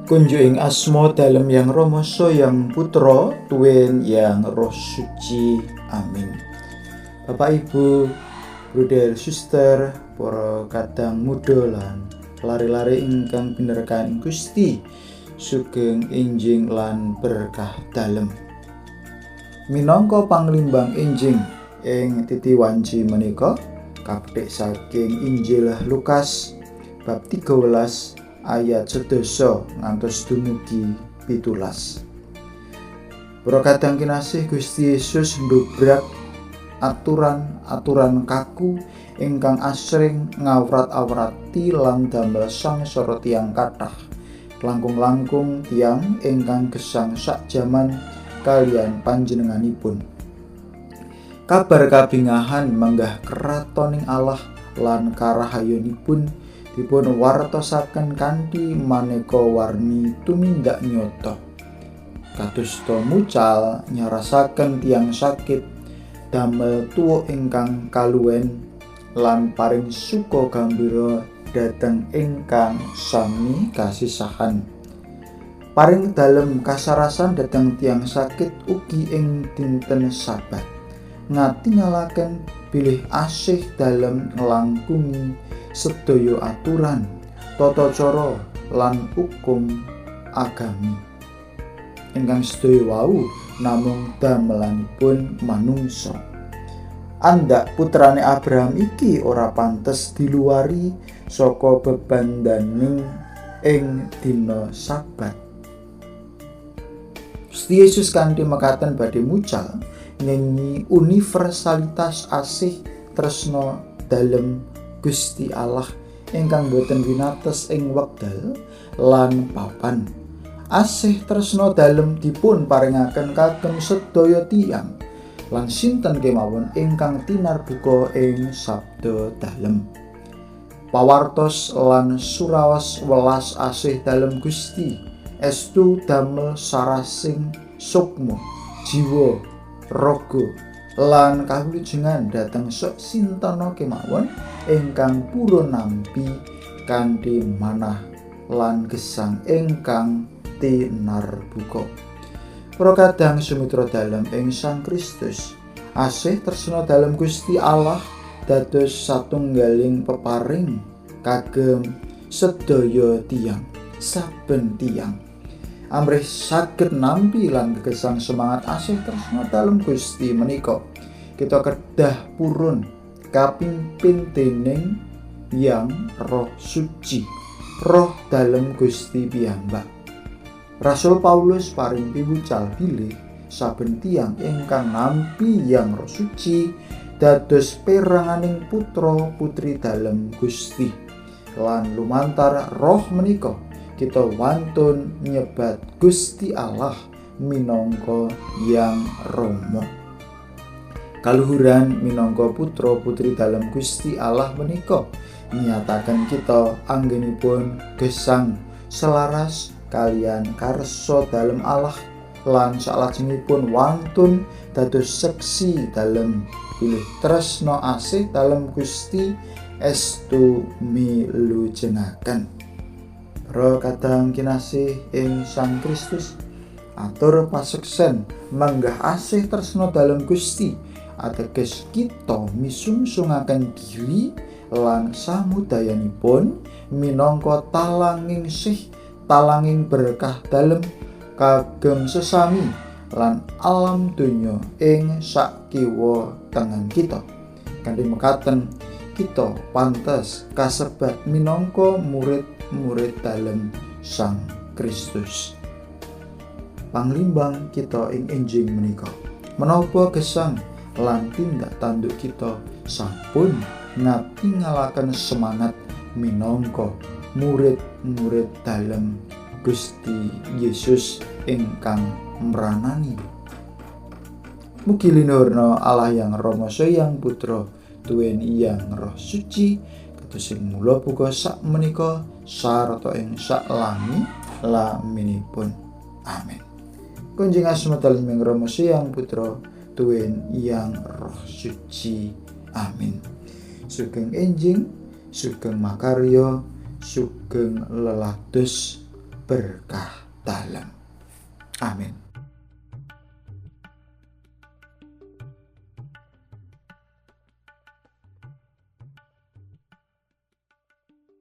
Kunjuk ing asma dalem Yang Rama Yang Putra tuwin Yang Roh Suci. Amin. Bapak Ibu, bruder, suster, para kadang muda lan lare-lare ingkang binerkahan ing Gusti, sugeng enjing lan berkah dalem. Minangka panglimbang enjing ing titi wanci menika kapetik saking Injil Lukas bab 13 ayat 7 ngantos dumugi 17. Para kadang kinasih, Gusti Yesus ndobrak aturan-aturan kaku ingkang asring ngawrat-awrati lan damel sangsara tiyang kathah. Langkung-langkung tiyang ingkang gesang sak jaman kalian panjenenganipun. Kabar kabingahan menggah kratoning Allah lan karahayonipun dipun wartosaken kanthi maneka warni tumindak nyata. Kadosta mucal nyarasaken tiyang sakit, damel tuwa ingkang kaluwen, lan paring suka gambira dhateng ingkang sami kasisahan. Paring dalem kasarasan dhateng tiyang sakit ugi ing dinten Sabat. Ngatingalaken bilih asih dalem nglangkungi sedaya aturan, tata cara lan hukum agami. Ingkang sedaya wau namung damelanipun manungsa. Andak putrane Abraham iki ora pantes diluwari saka bebandaning ing dina Sabat. Gusti Yesus kanthi mekaten badhe mucal ngenyi universalitas asih tresna dalem Gusti Allah ingkang boten winates ing wekdal lan papan. Asih tresna dalem dipun paringaken kagem sedaya tiyang lan sinten kemawon ingkang tinarbuka ing sabda dalem. Pawartos lan suraos welas asih dalem Gusti estu damel sarasing sukma, jiwa, raga lan kawilujengan dhateng sok sintana kemawon ingkang purun nampi kanthi manah lan gesang ingkang tinarbuka. Para kadang sumitra dalem ing Sang Kristus, asih tresna dalem Gusti Allah dados satunggaling peparing kagem sedaya tiyang, saben tiyang. Amrih saged nampi lan gegesang semangat asih tresna dalem Gusti menika, kita kedah purun kapimpin dening Yang Roh Suci, Roh dalem Gusti piyambak. Rasul Paulus paring piwucal bilih saben tiyang ingkang nampi Yang Roh Suci dados peranganing putra putri dalem Gusti. Lan lumantar roh menika kita wantun nyebat Gusti Allah minangka Yang Rama. Kaluhuran minangka putra putri dalem Gusti Allah menika nyatakan kita anggenipun gesang selaras kalian karsa dalem Allah lan salajengipun wantun dados seksi dalem bilih tresna asih dalem Gusti estu milujengaken. Para kadang kinasih ing Sang Kristus, atur pasuksen menggah asih tresna dalem Gusti ateges kita misungsungaken diri lan samudayanipun minangka talanging sih, talanging berkah dalem kagem sesami lan alam donya ing sakiwa tengen kita. Kanthi mekaten kita pantes kasebat minangka murid-murid dalem Sang Kristus. Panglimbang kita ing enjing menika, menapa gesang lan tindak tanduk kita sampun ngatingalaken semangat minangka murid-murid dalem Gusti Yesus ingkang mranani. Mugi linuhurna Allah Yang Rama Yang Putra tuwin Yang Roh Suci kados sing mula buka sak menika sarta ing sak lami laminipun. Amin. Kunjing asma dalem Yang Rama Yang Putra tuwin Yang Roh Suci. Amin. Sugeng enjing, sugeng makarya, sugeng lelados. Berkah dalem. Amin.